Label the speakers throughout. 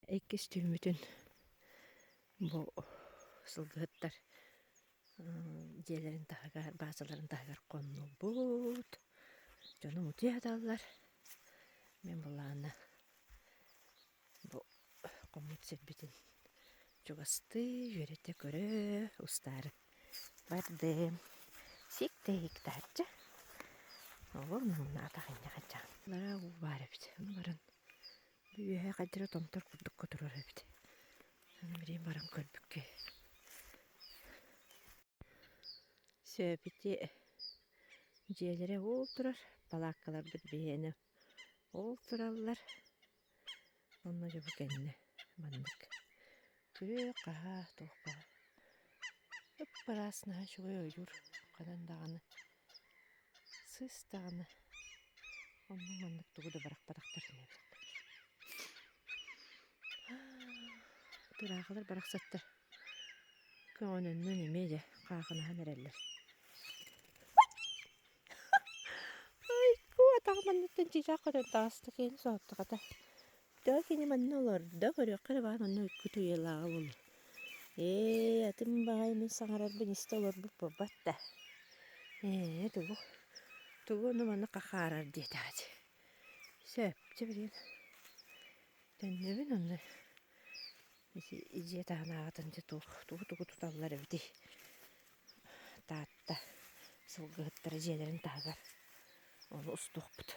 Speaker 1: Иккис түүммүтүн бу сылгыһыттар дьиэлэрин таһыгар, баазаларын таһыгар хоннубут. Дьонум утуйа сыталлар. Мин былаана бу хоммут сирбитин чугастыы үөрэтэ көрө устаары бардым. Сиктэйик таһырдьа. Ол манна атах инньэ хаччаҕын. Лара уу баар эбит. Ону баран Бу үөһэ хайдара томтор курдукка турар эбит. Аны билигин баран көрбүккэ. Сөп ити дьиэлэрэ ол турар, балааккаларбыт биһиэнэ ол тураллар. Онно дьэ бу кэннэ маннык күрүө-хаһаа туох баар ып-ыраас наһаа үчүгэй ойуур ханан даҕаны Сыыс даҕаны, онно маннык тугу да бырахпатахтар ини эбит. Тыраахылар барахсаттар көҕөнөннөн эмиэ дьэ хаахынаһан эрэллэр. Айгу атаҕым анныттан чыычаах көтөн таҕыста киһини соһуттаҕата. Төһө кини манна олордо, көрүөххэ эрэ баар манна ыккыт уйалааҕа буолуо. Ээ, атын баҕайы мин саҥарарбын истэ олорбут буолбат да. Ээ, тугу, тугу ону маны хахаарар диэтэҕэ дии. Сөп, чэ билигин төннөбүн онно ити дьиэ таһынааҕытын дьэ туох тугу-тугу туталлар эбитий Таатта сылгыһыттара дьиэлэрин таһыгар ону устуохпут.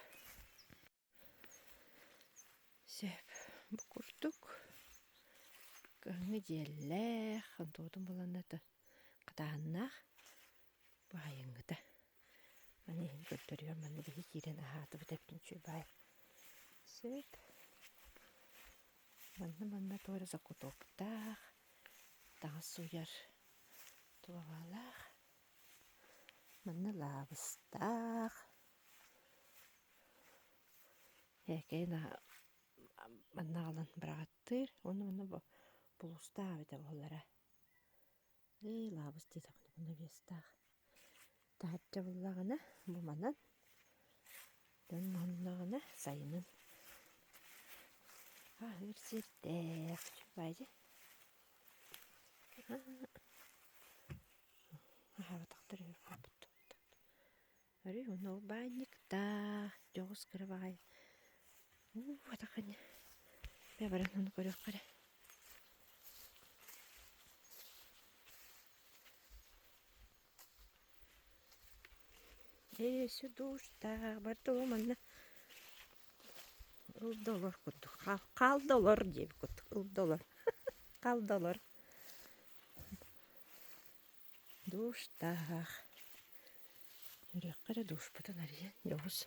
Speaker 1: Сөп, бу курдук кыһыҥҥы дьиэлээх, онтубутун буланната хатааһыннаах бу айыҥҥыта. Маны иһин көрдөрүөм, манна биһи киирэн аһаатыбыт эбит үчүгэй баай. Сөп. Манна-манна туох эрэ закутоктаах, таҥас сууйар туобалаах, манна лаабыстаах. Ээкэйин манна аҕалан быраҕаттыыр уонна манна булуустаах эбитэ буоллара. Ээ лаабыс диэтэхпинэ манна вестаах. Таһырдьа буллаҕына бу манан дьон муһуннаҕына сайынын аһыыр сирдээх үчүгэй дии. Аһаабатахтар үһү буолбут. Арый уонна ол баанньыктаах, дьоҕус кыра баҕайы уу атаххын бээ баран ону көрүөххэ эрэ. Ээ өссө душтаах барыта ол манна ыл да олор курдук хаал да олор диэбит курдук ыл да олор хаал да олор Душтаах. Үрэххэ эрэ дуушпутун арыйан дьоҕус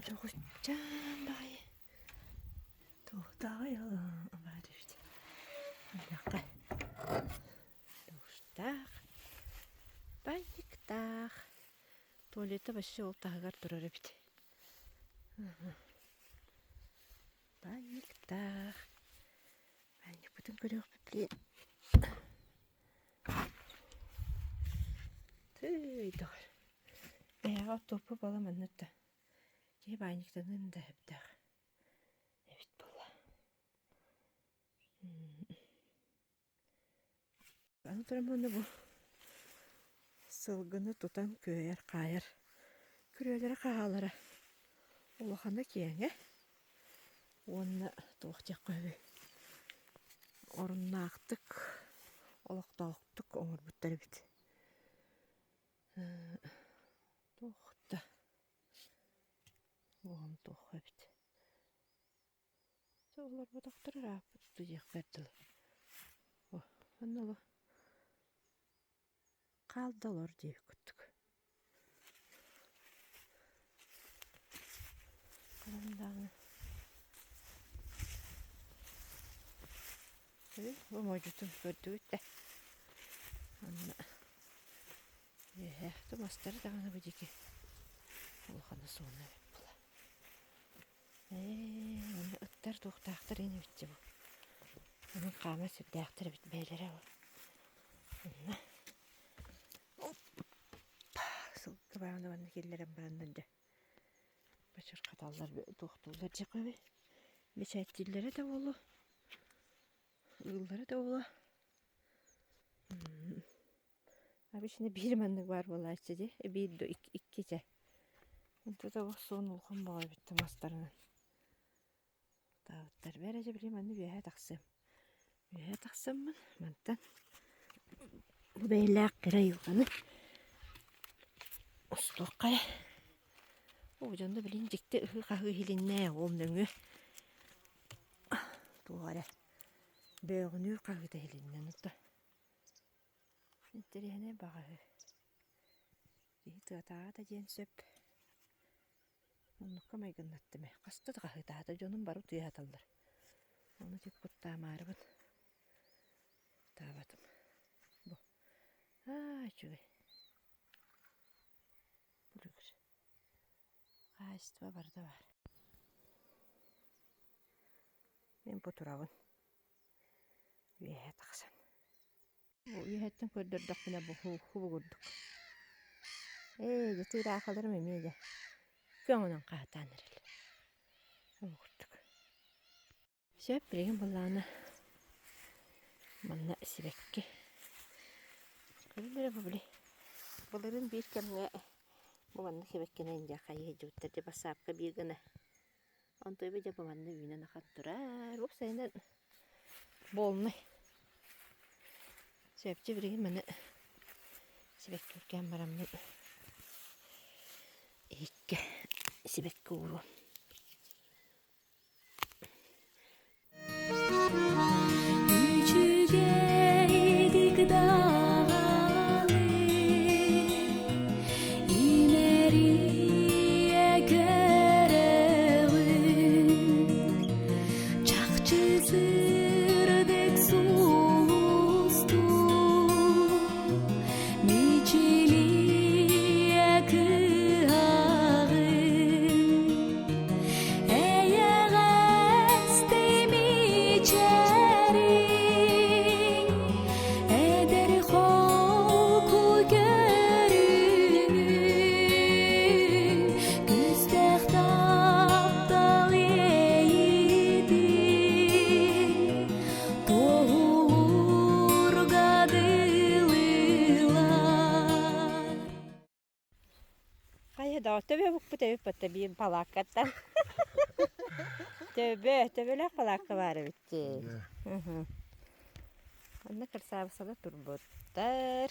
Speaker 1: дьоҕусчаан баҕайы туохтааҕый ол баар эбит үрэххэ душтаах банниктаах туалета вообще ол таһыгар турар эбит банниктаах Баанньыкпытын көрүөхпүт блин. Тыый доҕор. Бэйэҕэ оттуоппу буола манна да киһи баанньыктаныан да сөптөөх эбит буолла. Аны туран уонна бу сылгыны тутан күөйэр-хаайар күрүөлэрэ-хаһаалара улахана киэҥэ уонна туох диэххэ үһү оруннаахтык, олохтоохтук оҥорбуттар эбит. Туох да уоһум туох эбит. Олорботохтор ырааппыт диэхпэр дылы. Онно олох хаал да олор диэбит курдук. Ханан даҕаны бу модьутун көрдүгүт да онно үөһэ тумастары даҕаны бу диэки улахана суона эбит була. Ээ, манна ыттар туохтаахтар ини эбит дии бу. Онон хаама сүрдээхтэр эбит бэйэлэрэ ол. Онно сылгы баҕана манна киллэрэн бараннар дьэ бачырхаталлар туохтууллар дьэ көбүй. Бэчээттииллэрэ да буолуо, ыыллара да буолуо. Обычно биир маннык баар буолааччы дии, биир да иккитэ. Онтута бу суон улахан баҕайы эбит мастарынан. Таабыттар бэрэ дьэ били манна үөһэ тахсыам. Үөһэ тахсаммын мантан бу бэйэлээх кыра айылҕаны устуохха эрэ. Оо дьонно билин дьикти ыһыы-хаһыы иһилиннэ ол нөҥүө туох эрэ бөөҕүнүүр хаһыыта иһилиннэ онто интэриэһинэй баҕаһы киһи тыатааҕа да диэн сөп Оннукка майгыннаттым ээ, хаста да хаһыытаата, дьонум бары утуйа сыталлар. Ону ити куттаамаарыбын таабатым. Бу аа үчүгэй. Бүлүгүр. Хаһаайыстыба барыта баар. Мин бу турабын. Үөһэ тахсан. Үөһэттэн көрдөрдөхпүнэ бу хубу курдук. Ээ, дьэ тыыраахаларым эмиэ дьэ көҥөнөн хаһытаан эрэллэр. Ол курдук. Сөп, билигин былаана манна сибэкки. Көрүллэрэ бу били. Былырыын биир кэмҥэ бу манна сибэккинэн дьэ хайыы сылдьыбыттар дьэ бассаапка биир гына. Онтуйба дьэ бу манна үүнэн ахан турар. Уопсайынан Буолунай. Сөпчө билигин маны сибэкки үргээн бараммын иһиккэ сибэкки ууруом.
Speaker 2: Үчүгэйдик даҕаны имэрийэ көрөҕүн Чахчы сырдык сулустуу мичилийэ кыһаҕын Эйэҕэстий мичээриҥ эдэр холку көрүҥүҥ Күүстээх таптал иэйиитин туоһулуурга дылылар.
Speaker 1: Хайа доо, төбө букпут эбит батта биир палааккаттан. Төбө, төбөлөөх палаакка баар эбит дии. Онно кырсаабысалар турбуттар.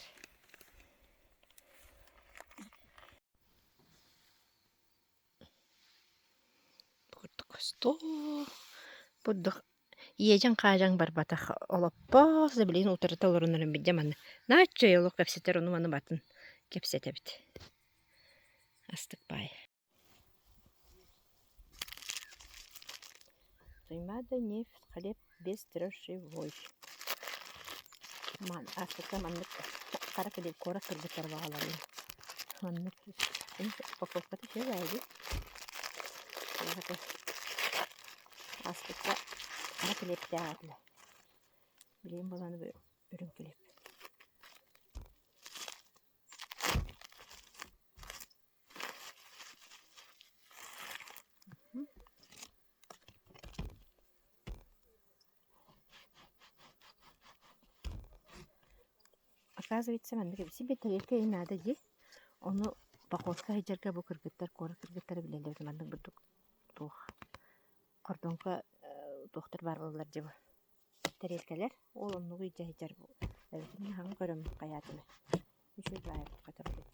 Speaker 1: Курдук остуол бурдук иэдьэҥ-хаадьаҥ барбатах олоппос да билигин утарыта олорунарым билдьэ манна наачча олох кэпсэтэр ону-маны батын кэпсэтэбит астык баай Туймаада нефть хлеб без дрожжевой Ааспыкка маннык хара килиэп куорат кыргыттара баҕаларын маннык упаковката үчүгэй баҕайы дии Ааспыкка хара килиэптээх этилэр билигин буолан үрүҥ килиэп Оказывается, маннык эбит син бэтэриэккэ иһин наада дии. Ону походка сылдьарга бу кыргыттар, куорат кыргыттара билэллэр маннык бурдук туох хордоҥко туохтар баар буолаллар дии бу тэриэлкэлэр. Ол оннугу илдьэ сылдьар эбитин хаһан көрөм хайаатына. Үчүгэй баайы хата курдук.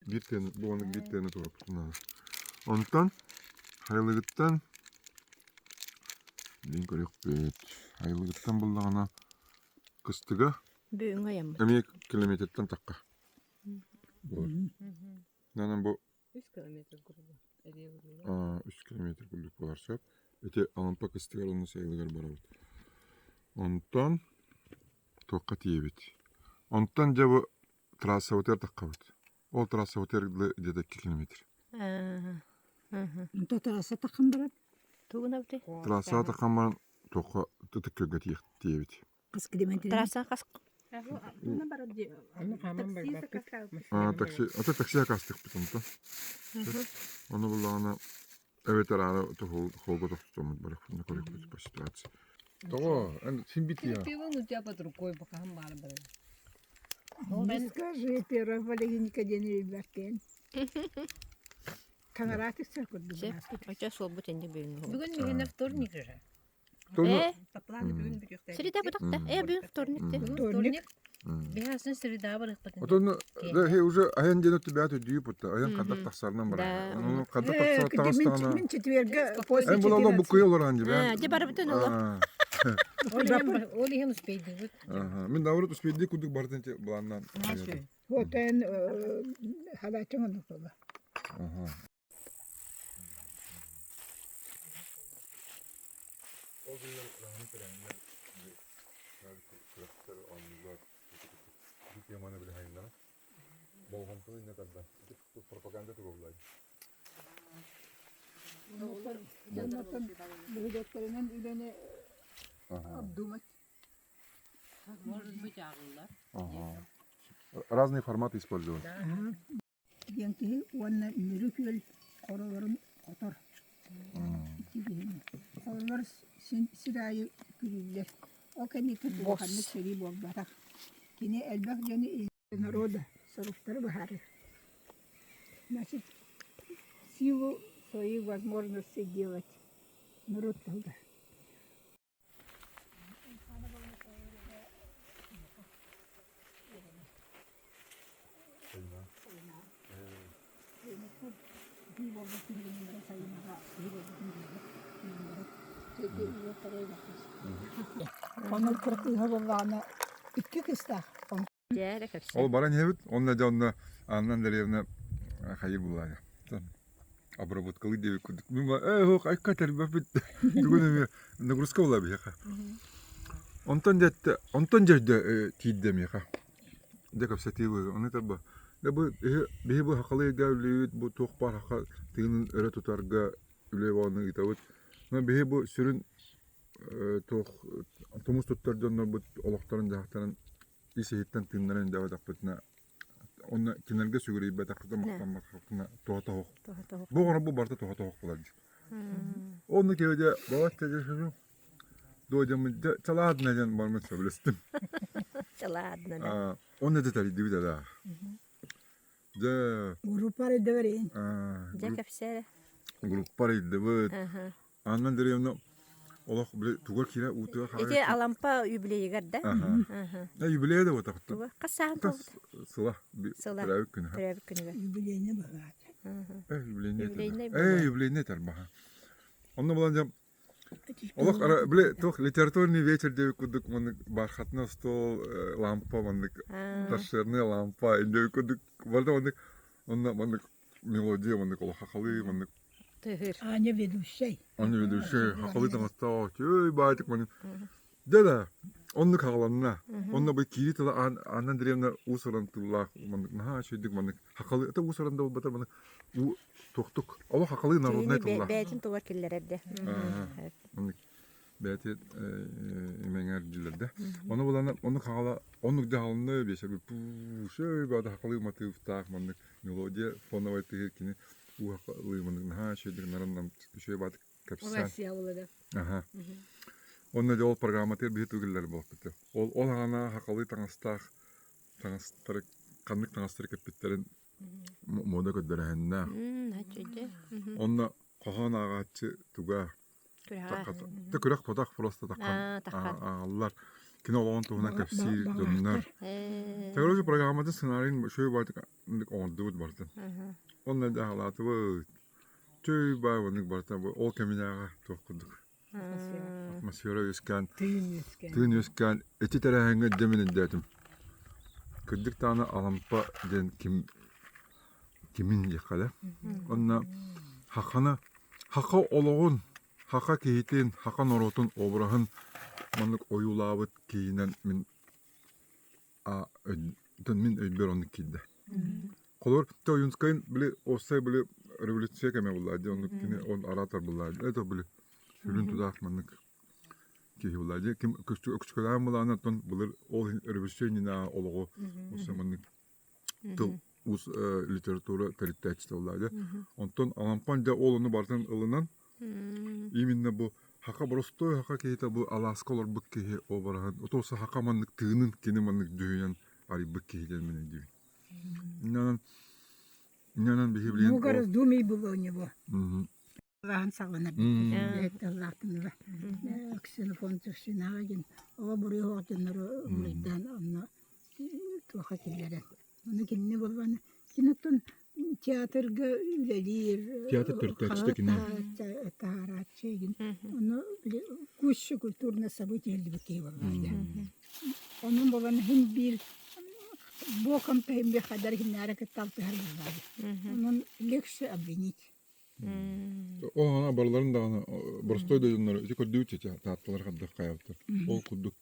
Speaker 3: Биир тыаны, бу оннук биир тыаны туруорбутун Онтон хайылыгыттан билин көрүөхпүт. Хайылыгыттан буллаҕына кыстыга
Speaker 1: Бүгүҥҥү айаммыт.
Speaker 3: эмиэ километртан тахха буолар. Нанан бу
Speaker 4: Үс километр курдук.
Speaker 3: Үс километр курдук буолар сөп. Ити Алампа кыстыгар уонна сайылыгар барабыт. Онтон туохха тиийэбит? Онтон дьэ бу трассабытыгар таххабыт. Ол трассабытыгар где-то 2 километр.
Speaker 5: Онто трасса таххан баран?
Speaker 1: Тугун эбитий?
Speaker 3: Трассаҕа таххан баран туохха Ытык Күөлгэ тиийэбит.
Speaker 5: Хас километр?
Speaker 1: Трасса хас?
Speaker 3: А, такси, ата такси акаастыкпыт онтон. Ону буллаҕына эбэтэр аара холго тохтотоммут барахпытына көрүөхпүт по ситуации. Тоҕо? Эн син битиэ.
Speaker 4: Пивон у тебя под рукой, пока баар барар.
Speaker 5: Не скажи, первая поликлиника диэн үүйбэккин. Таҥараатык сир курдук
Speaker 1: Сөп. Очо суолбут инди бүгүн.
Speaker 4: Бүгүн миһинэ вторник же.
Speaker 1: Э,
Speaker 6: По плану бүгүн бүтүөхтээх.
Speaker 1: среда бутакта. Э, бүгүн вторник те.
Speaker 4: Вторник. Биһасын среда барыахпытын.
Speaker 3: Отон да уже айан диэн өттүбэт өйдүү путта. Айан хаддах тахсарынан
Speaker 1: Да.
Speaker 3: барар. Ону хаддах тахсар таҕыстаҕына.
Speaker 5: Мин четверге после
Speaker 3: Эн була буккуйа олорон
Speaker 1: А,
Speaker 3: дии.
Speaker 1: дьэ барыбытын олор.
Speaker 4: Ол иһин успейдибит.
Speaker 3: Мин наоборот успейдии курдук бартын планнан.
Speaker 5: Вот эн халаачың оннук
Speaker 3: Ага. Ол күннэр раһын тэрээһиннэр күрэхтэр оонньуулар ити теманы билиһайыннара болҕомтону иннэ тарда пропаганда тугуллай
Speaker 5: Дьоннортон бөһүөлэктэринэн үлэни обдумать.
Speaker 4: Может быть, ааҕыллар.
Speaker 3: Разные форматы использовать.
Speaker 5: Диэн киһи уонна Мүрү күөл хоролорун хотор. Ити киһини. Хоролор син сир аайы күрүүллэр. Ол кэнниттэн улаханнык сэрии буолбатах. Кини элбэх дьону народа соруктары быһаарар. Значит, силу своих возможностей делать народ туһугар. Онон кыра кыыһа буоллаҕына икки кыыстаах.
Speaker 1: Дьэ, кэпсээ.
Speaker 3: Ол баран иһэбит, онно дьэ онно Анна Андреевна хайы буллаҕа. Обработкалыы диэбит курдук. Мин ээ ох айка тэрбэппит. Бүгүн эмиэ нагрузка була биһиэхэ. Онтон дьэ онтон дьэ тиийдэ миэхэ. Дьэ кэпсэтии бу. Ону тарба. Дьэ бу биһи бу хахалыы ыйга үлэлиибит, бу туох баар хаха тыынын өрө тутарга үлэ буолан ыытабыт. Но биһи бу сүрүн туох тумус туттар дьоннорбут олохторун-дьаһахтарын ис-иһиттэн тыыннарын өйдөөбөтөхпүтүнэ онно кинилэргэ сүгүрүйбэтэхпитинэ махтамматахпытына туһа тоһух. Бу оҕону бу барыта туһа тоһух буолар дии. Онно киһи балачча додьаммыт чалаадына диэн бармыт сөбүлэстим.
Speaker 1: Чалаадына да.
Speaker 3: Онно да тэрийдибит да. Дьэ
Speaker 5: Группа арыйдыбар
Speaker 1: Дьэ кэпсээ.
Speaker 3: Группа арыйдыбыт. Анна Андреевна олох били тугар киирэ уутуга хаалар.
Speaker 1: Ити Алампа юбилейыгар да?
Speaker 3: Аха. Юбилей да буотахтын.
Speaker 1: Туга? Хас сааһын туолбут?
Speaker 3: Сыла.
Speaker 1: Сыла.
Speaker 3: Төрөөбүт күнэ.
Speaker 1: Төрөөбүт күнүгэр.
Speaker 5: Юбилейный быһаат.
Speaker 3: Э, юбилейный. Э, юбилейный тарбаха. Онно булан дьэ Олох били туох литературный вечер диэбит курдук маннык бархатный стол, лампа маннык торшерная лампа диэбит курдук барыта маннык онно маннык мелодия маннык олох хахалыы маннык
Speaker 1: Тыһыр.
Speaker 5: Аня ведущай.
Speaker 3: Аня ведущай хахалыы таҥастаах үчүгэй баайтык маннык дьэ да оннук хаҕаланна онно бу киири тыла Анна Андреевна уус-уран тыллаах маннык наһаа үчүгэйдик маннык хахалыы это уус-уран да буолбатар маннык уу туохтук олох хахалыы народнай тыллаах
Speaker 1: бэйэтин тугар киллэрэрдэ
Speaker 3: маннык бэйэтин имэҥэр дьилэрдэ ону булан оннук хаҕала оннук дьаһалны биэсэрби пуусөй баада хахалыы матыыптаах маннык мелодия фоновай тыһы кини уу хахалыы маннык наһаа үчүгэйдик наран үчүгэй баатык кэпсээн аха онно дьэ ол программатыгар биһи тугиллэр буолбут ол ол аҕана хахалыы таҥастаах таҥастары ханнык таҥастары кэппиттэрин муода көрдөрөһөннөөх. Онно хоһоон ааҕааччы туга Та күрэх потах просто таххан ааҕаллар. Кини олоҕун туһунан кэпсиир дьоннор. Короче, программатын сценарийын шөй баатык оҥордубут барытын. Онно дьаһалаатыбыт. Чөй баа оннук барыта ол кэминээҕи туох курдук. Атмосфера үөскээн, тыын үөскээн, ити тэрээһиҥҥэ дьэ мин өйдөөтүм. Кырдьык даҕаны Алампа диэн ким кимин диэххэ да. Онно хахана хаха олоҕун, хаха киһитин, хаха норуотун обраһын маннык ойуулаабыт киһинэн мин мин өйбөр оннук киирдэ. Холобур, Ойуунскайын били уопсай били революция кэмэ буолла дии, оннук кини он оратор буолла. Это били сүрүн тутаах маннык. киһи буолла. Дьэ ким өксөкөлөөн былаана оттон былыр ол иһин революция иннинээҕи олоҕу осы маннык тыл уус литература төрүттээччитэ буолла дьэ. Онтон Алампан дьэ ол ону барытын ылынан именно бу хака боростуой хака киһитэ бу алааска олорбут киһи обраһын отуоса хака маннык тыынын кини маннык дьүһүйэн арыйбыт киһи диэн мин өйдүүбүн. Иннанан иннанан биһи билигин
Speaker 5: Много раздумий было у него. Лаһан саҕаланар тыллаахтыныла Ксенофонт Синаҕа диэн оҕо буруйу оһох дьоннору буруйдаан онно туохха киллэрэн ону кинини буолбаны киноттон театрга үлэлиир
Speaker 3: Театр төрүттээччитэ кини.
Speaker 5: таһаарааччы игин ону куча культурное событие иһиллибит киһи буоллаҕа онон буолан иһин биир боком таһым биир хайдар иһиннээри кытта алтыһар буоллаҕа онон легче обвинить.
Speaker 3: Ол ана барыларын даҕаны боростой да дьоннор ити көрдүүт чече таатталар хардах хайабыттар. Ол курдук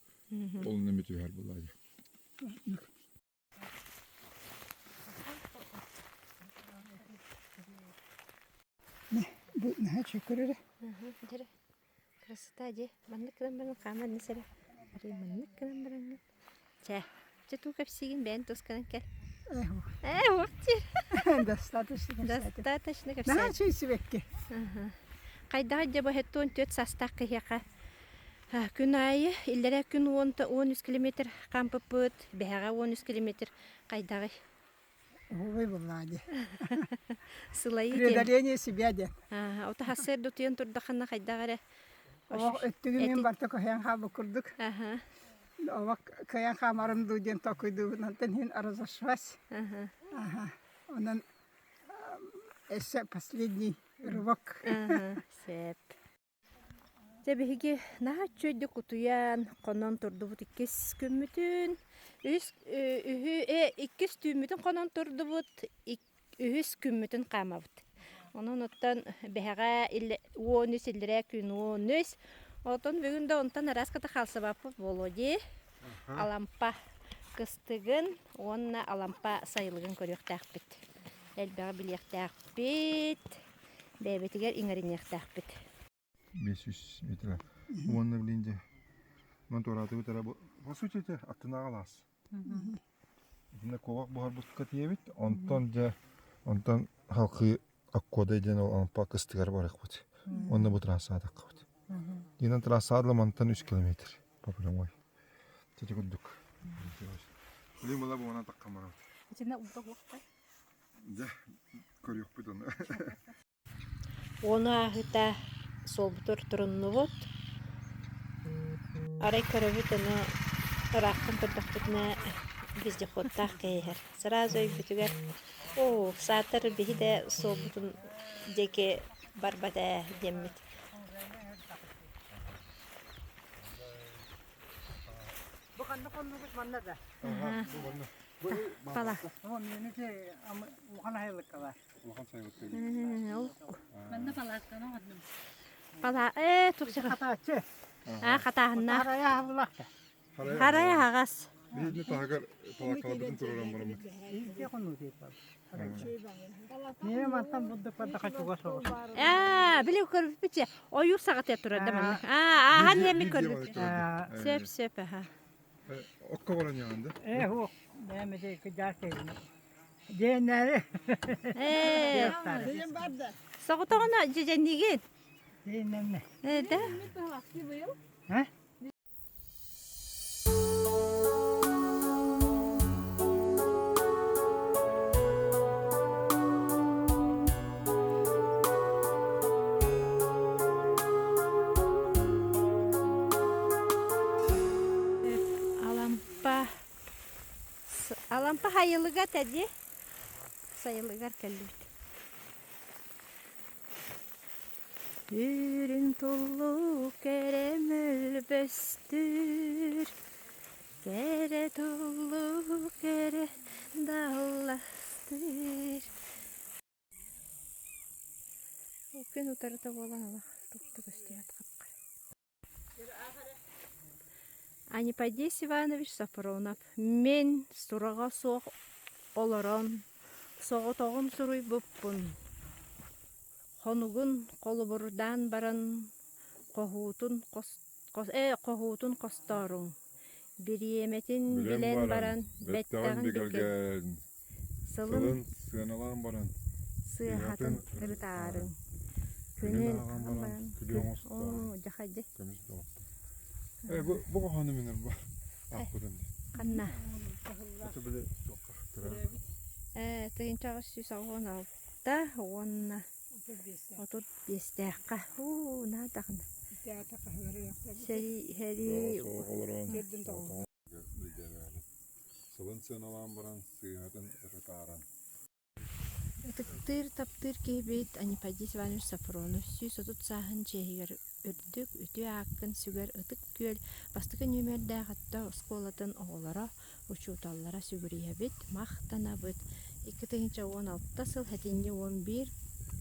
Speaker 3: ол нemi түһэр булаайа.
Speaker 5: Бу наһаа чөкөрөрө.
Speaker 1: Красота дии. Маннык гынан баран хааман ис эрэ. Арый маннык гынан бараҥҥын. Чэ, чэ туу кэпсиигин бэйэн тусканан кэл. Ээ, уох диир.
Speaker 5: Достаточно кэпсээтим.
Speaker 1: Достаточно
Speaker 5: Наһаа
Speaker 1: кэпсээтим.
Speaker 5: үчүгэй сибэкки.
Speaker 1: Хайдаҕый дьэ бу 74 саастаах киһиэхэ күн аайы иллэрээ күн 13 километр хаампыппыт, бэһэҕэ 13 километр хайдаҕый?
Speaker 5: Уһугуй буоллаҕа дии.
Speaker 1: Сылайыы диэн.
Speaker 5: Преодоление себя диэн.
Speaker 1: Ото сарсыарда утуйан турдаххына хайдах эрэ
Speaker 5: Олох өттүгүм мин барыта көһүйэн хаалбыт курдук. Олох кыайан хаамарым дуу диэн толкуйдуубун. Онтон иһин разошлась. Аха. Онон өссө последний рывок.
Speaker 1: Сөп. Дьэ биһиги наһаа үчүгэйдик утуйан, хонон турдубут иккис күммүтүн, үһүс үһү э иккис түүммүтүн хонон турдубут, үһүс күммүтүн хаамабыт. Онон оттон бэһэҕэ 13 иллэрээ күн 13 Отон бүгүн да онтон араас кыта хаалсыбаппыт буолуо дии. Алампа кыстыгын уонна Алампа сайылыгын көрүөхтээхпит. Элбэҕи билиэхтээхпит. Бэйэбитигэр иҥэриниэхтээхпит.
Speaker 3: 500 метра. Уонна билин дьэ ман туораатыбыт эрэ по сути это аттынааҕы алаас. Итиннэ куобах буһарбытка тиийэбит. Онтон дьэ онтон халкыы Аккодай диэн ол Ампа кыстыгар барыахпыт. Онно бу трассаҕа таххабыт. Динан трассаҕа мантан 3 километр по прямой. Чэчи курдук. Билин була буонан таххан барабыт.
Speaker 4: Итиннэ ута уохтай.
Speaker 3: Дьэ, көрүөхпүт ону.
Speaker 1: Ону ааһыта суолбутугар туруннубут. Арай көрөбүт ону ыраахтан көрдөхпүтүнэ вездеходтаах кэйиһэр. Сразу өйбүтүгэр оо, саатар биһи да суолбутун диэки барбат ээ диэммит.
Speaker 5: Бу ханна хоннубут манна да?
Speaker 1: Пала.
Speaker 5: Улахан айылыкка
Speaker 3: Улахан сайылыкка.
Speaker 4: Манна палатканы оҥордум.
Speaker 1: Пала ээ туох
Speaker 5: Хатааччы.
Speaker 1: Аа хатааһыннаах.
Speaker 5: Харайа аһыллахта.
Speaker 1: Харайа аһаҕас.
Speaker 3: Биһиги таһыгар палаткаларбытын туруоран бараммыт.
Speaker 5: Миэнэ мантан бурдукпар чугас соҕус.
Speaker 1: Аа, били көрбүппүт ойуур саҕатыгар турар да манна. Аа, ааһан иһэммит көрбүппүт. Сөп, сөп, аха.
Speaker 3: Окко баран иһэҕин да?
Speaker 5: Ээ, суох. Бэйэм ити кыдьаах киһибин. Диэннээри.
Speaker 1: Ээ, соҕотоҕуна дьэдьэннигин.
Speaker 5: Диэннэннэ.
Speaker 1: Ээ, да?
Speaker 5: Э?
Speaker 1: Алампа Алампа хайылыга тэди сайылыгар кэллибит. Үрүҥ туллук кэрэ мөлбөстүүр, кэрэ туллук кэрэ далластыыр. Күн утарыта буолан олох туох да көстүбэт хапхара. Аниподес Иванович Софронов Мин сураҕа суох олорон соҕотоҕун суруйбуппун, хонугун холобурдаан баран хоһуутун Э, хоһуутун хостооруҥ, бириэмэтин
Speaker 3: Билэн
Speaker 1: билэн
Speaker 3: баран,
Speaker 1: баран,
Speaker 3: бэттэҕин
Speaker 1: бэттэҕин бигэргээн,
Speaker 3: бигэргээн,
Speaker 1: сылын
Speaker 3: сылын сыаналаан баран,
Speaker 1: сыаһатын
Speaker 3: сыыһатын
Speaker 1: ырытаарыҥ,
Speaker 3: ырытаарыҥ, күнүн
Speaker 1: күнүн
Speaker 3: ааҕан
Speaker 1: ааҕан
Speaker 3: баран,
Speaker 1: баран,
Speaker 3: күлү
Speaker 1: күл
Speaker 3: оҥостооруҥ,
Speaker 1: оо, дьахайдьы
Speaker 3: көмүс доҕоттор. Э, бу, бу хоһоону мин ырба аахпытым дии.
Speaker 1: Ханна?
Speaker 3: Это били туохха тыра.
Speaker 1: Э, 1886 уонна 35-тээххэ. Уу, наатаҕына. Сэрии, сэрии
Speaker 3: Суох олорон, Сылын сыаналаан баран, сыыһатын ырытааран.
Speaker 1: Ытыктыыр, таптыыр киһибит Анипадий Иванович Софронов 130 сааһын чиэһигэр үрдүк, үтүө ааккын сүгэр Ытык Күөл бастакы нүөмэрдээх орто оскуолатын оҕолоро, учууталлара сүгүрүйэбит, махтанабыт. 2016 сыл сэтинньи 11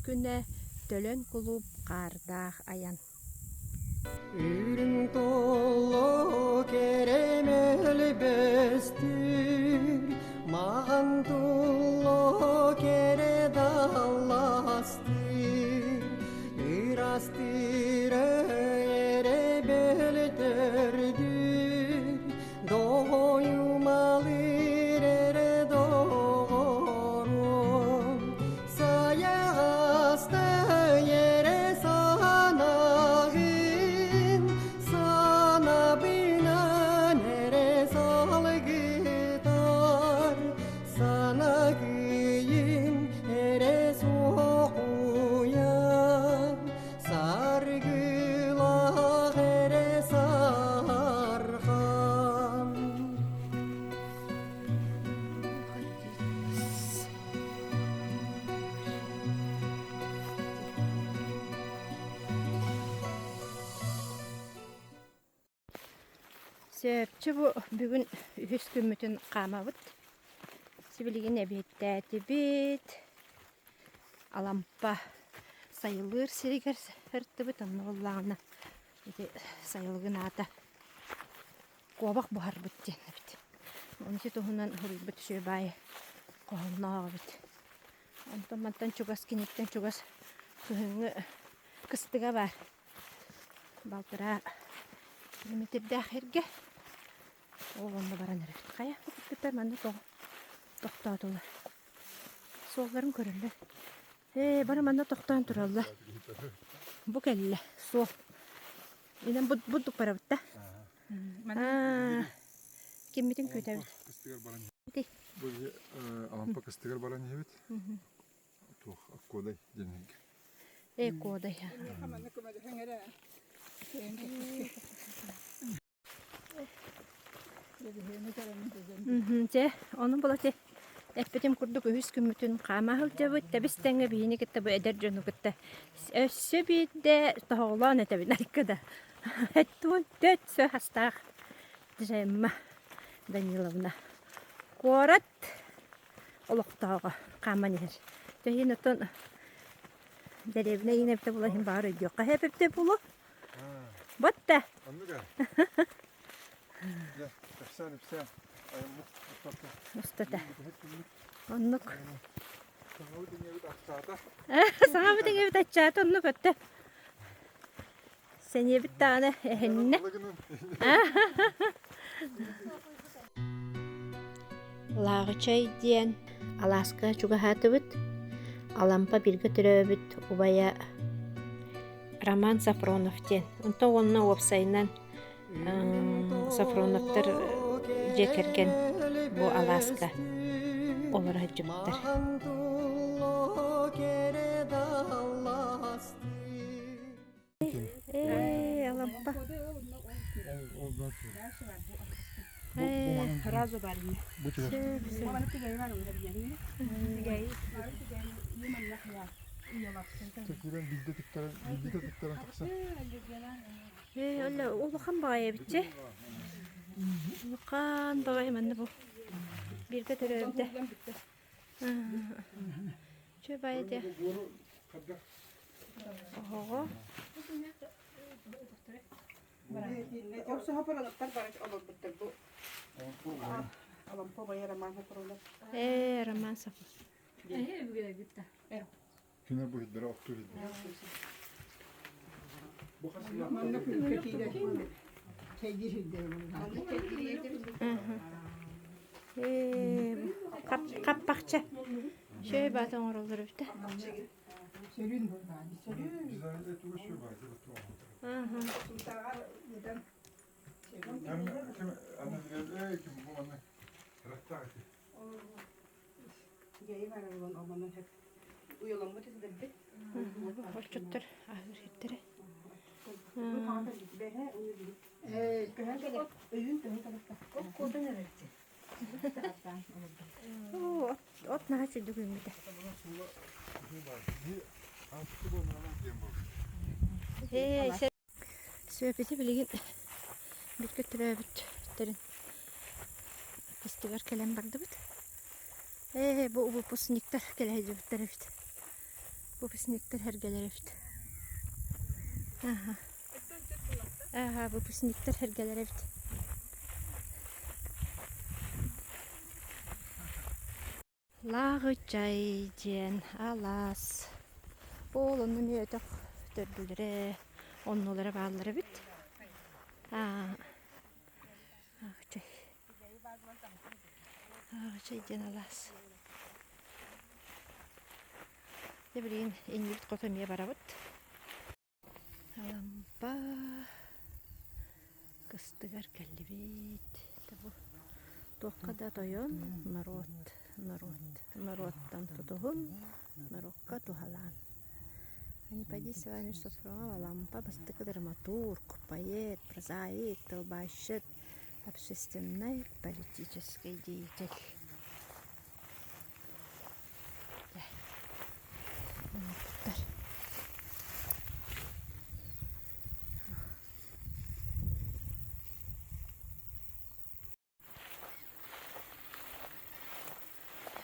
Speaker 1: күнэ Төлөн кулууп хаардаах айан.
Speaker 6: Үрүҥ толло кэрэмэл бөстүр, маҕан тулло кэрэ далластыр, ырастыр эрэ бөлтөрдүр, доҕойумалыр эрэ доҕорум. Сайаҕаста эрэ санаҕын, санабынан эрэ салгытар, санагыйым эрэ суохуйан, саргылах эрэ сархан.
Speaker 1: Сөпчү бу бүгүн үһүс күммүтүн хаамабыт. Сибилигин эбиэттээтибит. Алампа сайылыыр сиригэр сырыттыбыт. Онно буоллаҕына ити сайылыгын аата куобах буһарбыт диэн эбит. Ону ити туһунан суруйбут үчүгэй баайы хоһоонноох эбит. Онтон мантан чугас киниттэн чугас кыһыҥҥы кыстыга баар. Балтараа километрдээх эргэ. Ол онно баран эрэбит. Хайа кытта манна тоҕо тохтоотулар. Суолларын көрөллөр. Ээ, бары манна тохтоон тураллар. Бу кэллэ, суол. Инэн бурдук барабыт да. Аа, киммитин күүтэбит.
Speaker 3: Кыстыгар баран Бу Алампа кыстыгар баран иһэбит. Туох Аккодай диэн
Speaker 1: Ээ, Куодай. Дьэ, ону була ти эппитим курдук үһүс күммүтүн хаама сылдьабыт. Тэбис тэҥҥэ биһини кытта бу эдэр дьону кытта өссө биирдэ тоһоҕолоон этэбин айка да. Эттуон төрт сө хастаах Джемма Даниловна. Куорат олохтооҕо хааман иһэр. Тэһиин оттон дэриэбинэ иин эбитэ була иһин баҕар өйдүөххэ эбитэ буолуо. Батта.
Speaker 3: Оннук ээ. Дьэ, кэпсээн ипсээн. Айаммыт устата.
Speaker 1: Устата. Оннук.
Speaker 3: Саҥабыт иҥэбит аччаата.
Speaker 1: Саҥабыт иҥэбит аччаата оннук өттө. Сэниэбит даҕаны эһиннэ. Лааҕычай диэн алааска чугаһаатыбыт. Алампа бииргэ төрөөбүт убайа Роман Софронов диэн. Онтон уонна уопсайынан Софроновтар дьиэ кэргэн бу алааска олоро сылдьыбыттар. Ээ, Алампа. Ээ,
Speaker 5: Сразу барни.
Speaker 1: Ээ, олла улахан баҕайы эбитчи. Улахан баҕайы манна бу. Бииргэ төрөөбүтэ. Үчүгэй баҕайы этэ. Оһоҕо. Ээ, Роман Сафа.
Speaker 3: Күнэ бу иһдэрэ оттуур иһдэрэ.
Speaker 5: Манна күлкэ киирэр чэйдиир сирдэрэ буоллаҕа.
Speaker 1: Хаппахча. Шөй баата оҥороллор эбит.
Speaker 5: Сөрүүн буоллаҕа. Сөрүүн. Сунтааҕар ыытан
Speaker 1: Отчуттар аһыыр сирдэрэ. От наһаа үчүгдүк үүммүтэ. Сүөпүтэ билигин бииргэ төрөөбүттэрин кыстыгар кэлэн бардыбыт. Ээ, бу выпускниктар кэлэ сылдьыбыттар эбит. Выпускниктар сэргэлэр эбит. Аха. Аха, выпускниктар сэргэлэр эбит. Лааҕычай диэн алаас. Ол онно эмиэ өтөх төрдүлэрэ, оннулара бааллар эбит. Аа, Ааҕычай. Ааҕычай диэн алаас. Дьэ билигин иннибит хоту эмиэ барабыт. Алампа кыстыгар кэллибит. Бу туохха да тойон норуот, норуот, норуоттан тутуһун, норуокка туһалаан. Аниподий Иванович Софронов Алампа бастакы драматург, поэт, прозаик, тылбаасчыт, общественнай, политическай деятель.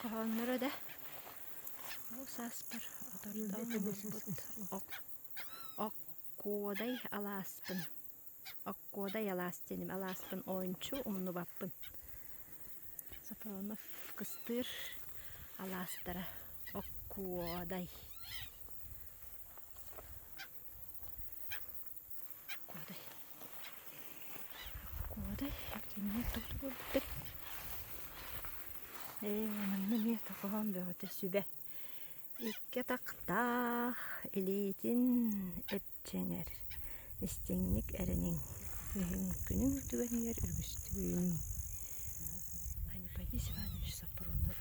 Speaker 1: Хоһоонноро да ол сааспар отордоон олорбут Оккуодай алааспын Оккуодай алаас диэним алааспын оончу умнубаппын Софронов кыстыыр алаастара Оккуодай Оккуодай Оккуодай кинилэр тугу тугу Ээ манна эмиэ хоһоон бөҕөтө сүбэ Икки атахтаах илиитин эпчэҥэр, истиҥник эрэниҥ, күнүҥ түгэнигэр үгүстүгүн. Аниподий Иванович Сопрунов,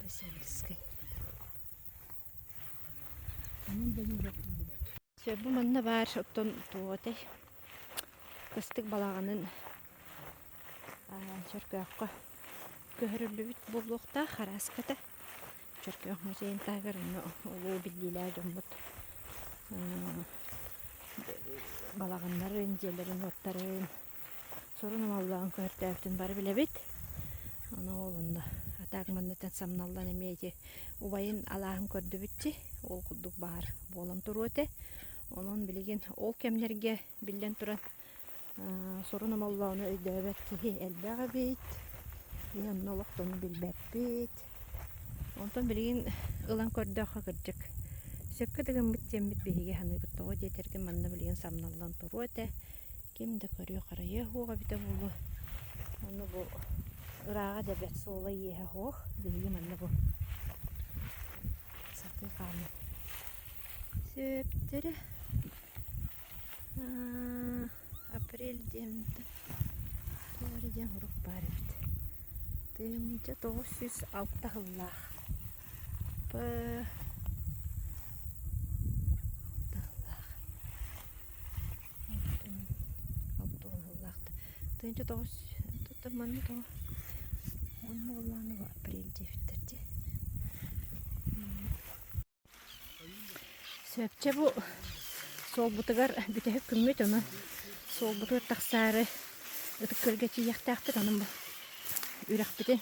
Speaker 1: Васильевскай. Бу манна баар оттон туох этэй кыстык балаҕанын Чөркөөххө көһөрүллүбүт буолуохтаах араската. Чөркөөх музейын таһыгар онно улуу биллиилээх дьоммут балаҕаннарын, дьиэлэрин-уоттарын сурун амаллаан көһөртөөбүтүн бары билэбит. Ону ол онно атаак маннаттан самналлан эмиэ ити убайын алааһын көрдүбүт дии, ол курдук баар буолан туруо этэ. Онон билигин ол кэмнэргэ биллэн туран сурун омоллоону өйдөөбөт киһи элбэх эбит. Биһи онно олохтону билбэппит. Онтон билигин ылан көрдөххө кырдьык сөпкө да гыммыт диэммит биһиги саныыбыт тоҕо диэтэргин манна билигин самналлан туруо этэ. Ким да көрүө-харайыа суох эбитэ буолуо. Ону бу ырааҕа да бэрт суола-ииһэ суох. Биһиги манна бу сатыы хаамыы. Сөптөрө апрель диэн туох эрэ диэн сурук баар эбит. 1906 сыллаах. П алта сыллаах. Алтан сыллаах. 1900 манна тоҕо уонна буоллаҕына апрель диэбиттэр дии. Сөпчө бу суолбутугар бүтэһик күммүт онон суолбутугар тахсаары Ытык Күөлгэ тиийиэхтээхпит онон бу үрэхпитин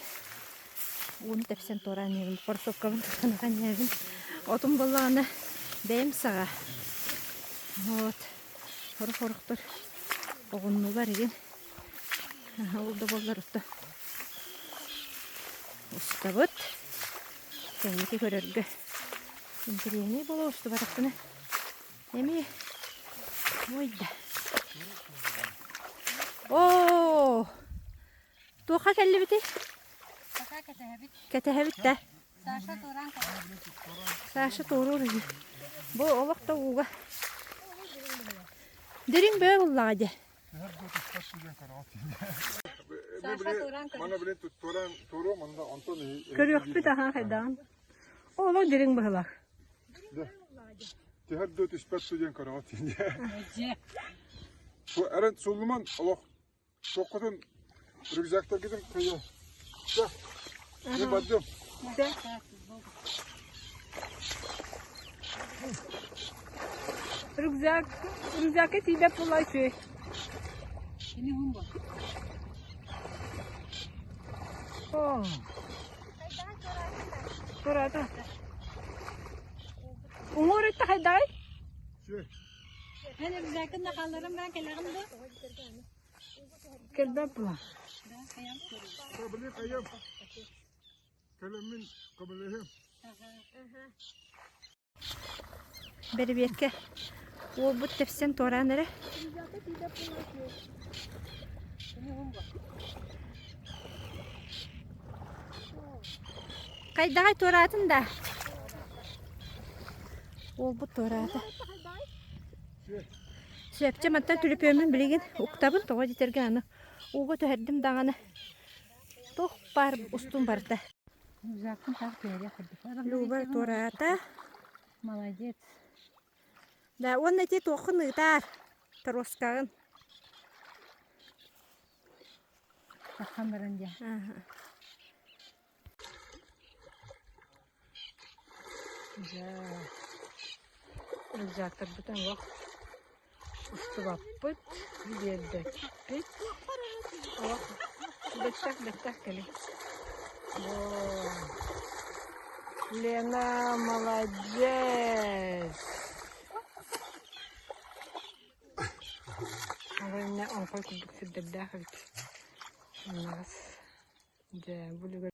Speaker 1: ууну тэпсэн туораан иһэбин, кроссовкабын тутан ахан иһэбин. Отум буоллаҕына бэйэм саҕа. Вот сорох-сорохтор оҕуннулар игин. Ол да буоллар отто устабыт. Кэнники көрөргө интэриэһинэй буолуо устубатахпына. Эмиэ Ой да. Оо! Туохха кэллибитий?
Speaker 4: Пока кэтэһэбит.
Speaker 1: Кэтэһэбит да.
Speaker 4: Саша туораан кэлэр.
Speaker 1: Саша туоруур үһү. Бу олох да ууга. Дириҥ бөҕө буллаҕа дьэ.
Speaker 4: Саша туораан кэлэр.
Speaker 3: Мана билин туораан туоруом онно онтон
Speaker 5: Көрүөхпүт аһаа хайдаҕын. Олох дириҥ быһылаах.
Speaker 3: Түһэр дуу түспэт дуу диэн көрөҕүт
Speaker 4: Дьэ.
Speaker 3: Бу эрэн суллуман олох туоххутун рюкзактаргытын кыйа. Да. Не бардым.
Speaker 5: Рюкзак, рюкзакка тиийбэт буолла үчүгэй.
Speaker 4: Кини уһун буол.
Speaker 5: Оо. Тураата. Уҥуор өттө хайдаҕый?
Speaker 4: Эн рюкзакын да хаалларан баран кэлэҕин дуо?
Speaker 5: Кэлбэт була.
Speaker 4: Да, хайам.
Speaker 3: Блин, хайам. Кэлэммин көмөлөһүөм.
Speaker 1: Бэрэбиэркэ уолбут тэпсэн туораан эрэ. Хайдаҕай туораатын да? Уолбут туораата. Сөпчө мантан түлүпүөммүн билигин уктабын, тоҕо диэтэргэ аны ууга түһэрдим даҕаны туох баар устун барда.
Speaker 4: Рюкзакын таах түһэриэх курдук.
Speaker 1: Люба туораата.
Speaker 4: Молодец.
Speaker 1: Да, уонна ити туоххун ыытаар, торуоскаҕын.
Speaker 4: Таххан баран дьэ.
Speaker 1: Ага.
Speaker 5: Дьэ, рюкзактарбытын олох устубаппыт, биэрбэппит. Олох бэттэх бэттэх кэлин. Оо, Лена молодец! Ол иннэ оҥхой курдук сирдэрдээх эбит. Сымнаҕас. Дьэ, бу үлүгэр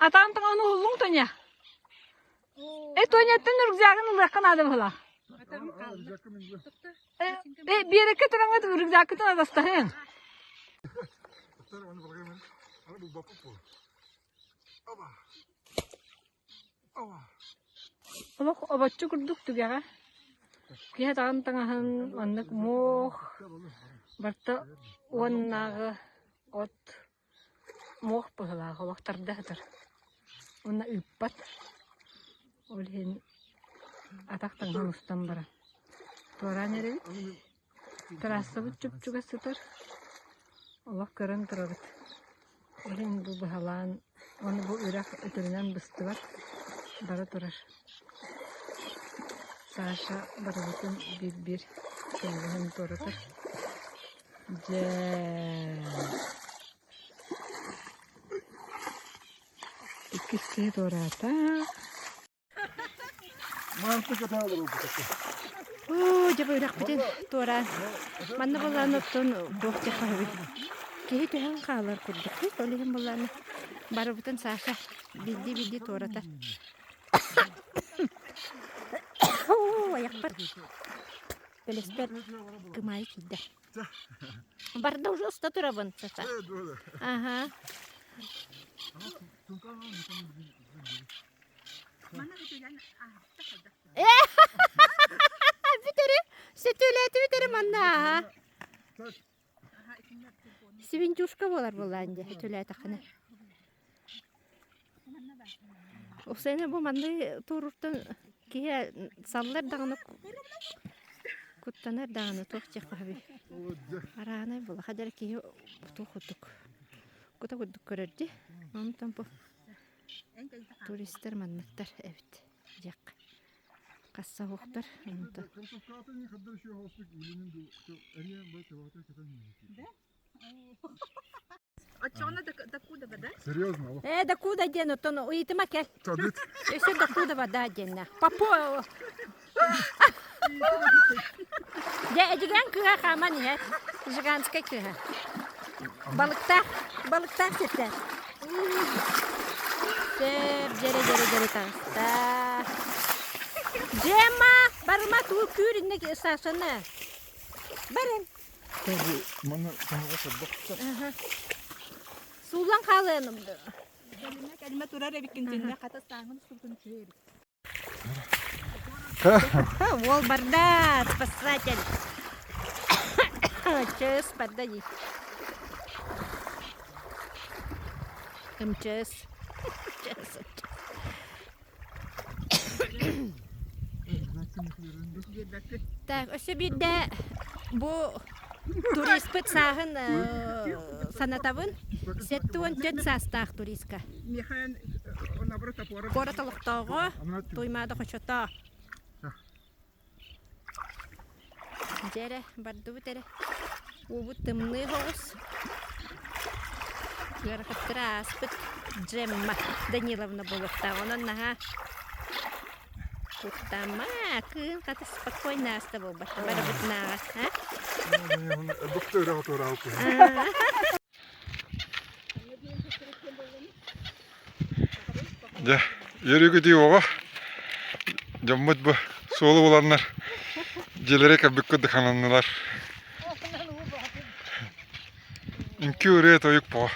Speaker 5: Атаан таҥаһын уһуллуҥ Тоня? Э, Тоняттан рюкзагын ылыахха наада быһыылаах. Э, биэрэккэ тураҥҥыт рюкзаккытын атастаһыаҥ. Олох обоччу курдук түгэҕэ. Киһи атаҕын таҥаһын маннык муох, барыта уоннааҕы от муох быһыылаах олох тарда сытар. Уонна ыыппат. Ол иһин атах таҥаһын устан баран туораан эрэбит. Трассабыт чуп-чугас сытар. Олох көрөн турабыт. Ол иһин бу быһалаан уонна бу үрэх өтөрүнэн быстыбат, бара турар. Саша барыбытын биир-биир көмөлөһөн туоратар. Дьэ иккис киһи туораата.
Speaker 1: Оо, дьэ бу үрэхпитин туораан манна буоллаан оттон туох диэххэ сөбүй? Киһи түһэн хаалар курдук. Ол иһин буоллаана барыбытын Саша биирдии-биирдии туоратар. Оо, айахпар бэлэспэр кымаайы киирдэ. Барда уже уста турабын, Саша. Ага. Бүтэри, сөтүөлээтибит эрэ манна ааһа. Сибинчушка буолар буоллаан дьэ, сөтүөлээтэххинэ. Оксана бу манны турууртан киһи саллар даҕаны куттанар даҕаны туох диэххэ сөбүй. Араанай буолла хадьар киһи туох курдук кута курдук көрөр дии. Онтон бу Туристар манныктар эбит диэххэ. Хасса оһохтор онто.
Speaker 3: Серьезно?
Speaker 1: Э, докуда диэн оттон ыйытыма кэл. Өссө докуда вода диэннэ. Папо. Дьэ, Эдьигээн кыыһа хааман иһэр. Жиганскай кыыһа. Балыктаах, балыктаах сиртэн. Сөп, дьэрэ дьэрэ дьэрэ таҕыста. Джемма, барыма туу күүр инне Сашаны. Барын.
Speaker 3: Маны таһаҕас элбэх.
Speaker 1: Суулан хаалыан.
Speaker 4: Кэлимэ кэлимэ турар эбиккин тиннэ хата сааҥын устубутун үчүгэй эбит.
Speaker 1: Уол барда, спасатель. Чэс барда дии. МЧС. МЧС. Так, өссө биирдэ бу туриспыт сааһын санатабын. 74 саастаах туристка. Куорат олохтооҕо Туймаада хочото. Дьэ эрэ, бардыбыт эрэ. Уубут тымныы соҕус. Ыарахаттара ааспыт Джемма Даниловна буолуохтаах. Онон наһаа куттама, кыын хата спокойно ааста буолбатта барыбытынааҕар. А?
Speaker 3: Дьэ, үөрүү-көтүү оҕо. Дьоммут бу суолу буланнар дьиэлэрэ кэлбит курдук сананнылар. Үҥкүү ырыа тойук бөҕө.